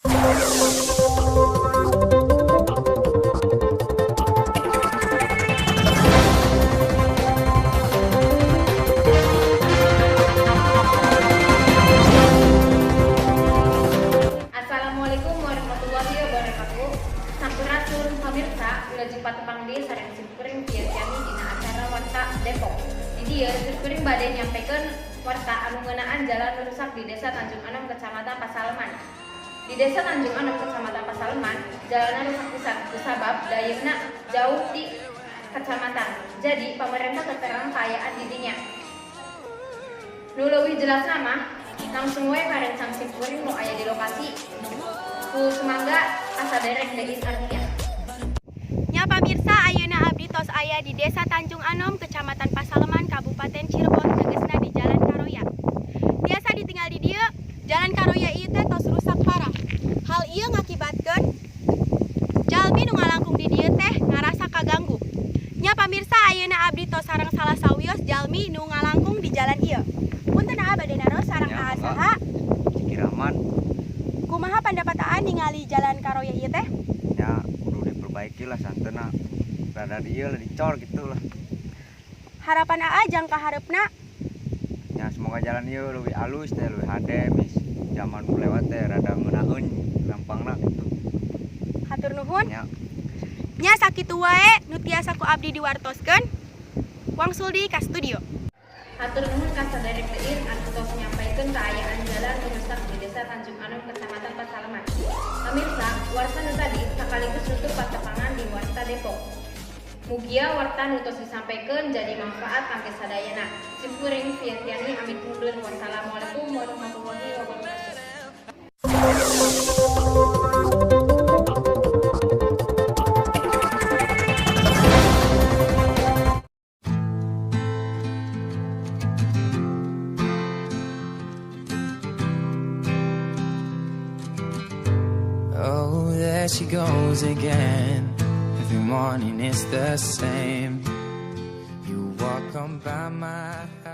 Assalamualaikum warahmatullahi wabarakatuh. Sampurasun pamirsa, wilujeng patepang deui sareng simkuring Tian dina acara Warta Depok. Di dieu simkuring bade nyampaikan warta anu ngeunaan jalan rusak di Desa Tanjung Anom, Kecamatan Pasaleman. Di Desa Tanjung Anom, Kecamatan Pasaleman, jalanan rusak pisan kusabab dayeuna jauh di kecamatan. Jadi pemerintah terang kaayaan di dinya. Nu leuwih jelasna mah langsung we ka rencang simkuring nu aya di lokasi. Ku sumangga kasaderek deui artinya. Nya pamirsa, ayeuna abdi tos aya di Desa Tanjung Anom, Kecamatan Pasaleman, Kabupaten Cirebon, tegesna di Jalan Karoya. Biasa ditinggal di dieu, Jalan Karoya ieu teh tos rusak parah. Hal ieu ngakibatkeun jalmi nu ngalangkung di dieu teh ngarasa kaganggu. Nya pamirsa, ayeuna abdi tos sareng salah sawios jalmi nu ngalangkung di jalan ieu. Punten aa, bade naros sareng Ya, aa mangga. Saha? Ciki Rahman. Kumaha pandapat aa ningali Jalan Karoya ieu teh? Ya kudu diperbaiki lah, santena rada dieu lah, dicor gitu lah. Harapan aa jangka hareupna? Ya semoga jalan ieu lebih halus teh, lebih hade, mis zaman nu lewat teh rada ngeunaheun gampangna gitu. Hatur nuhun. Ya. Nya sakitu wae nu tiasa ku abdi diwartoskeun. Wangsul deui ka studio. Hatur nuhun ka saderek deui anu tos nyampaikeun kaayaan jalan nu rusak di Desa Tanjung Anom, Kecamatan Pasaleman. Pemirsa, warta nu tadi sekaligus nutup patepangan di Warta Depok. Mugia warta nu tos disampaikan jadi manfaat kangge sadayana. Simkuring Fiantiani amit mundur. Wassalamualaikum warahmatullahi wabarakatuh. Oh, there she goes again. Every morning it's the same. You walk on by my house.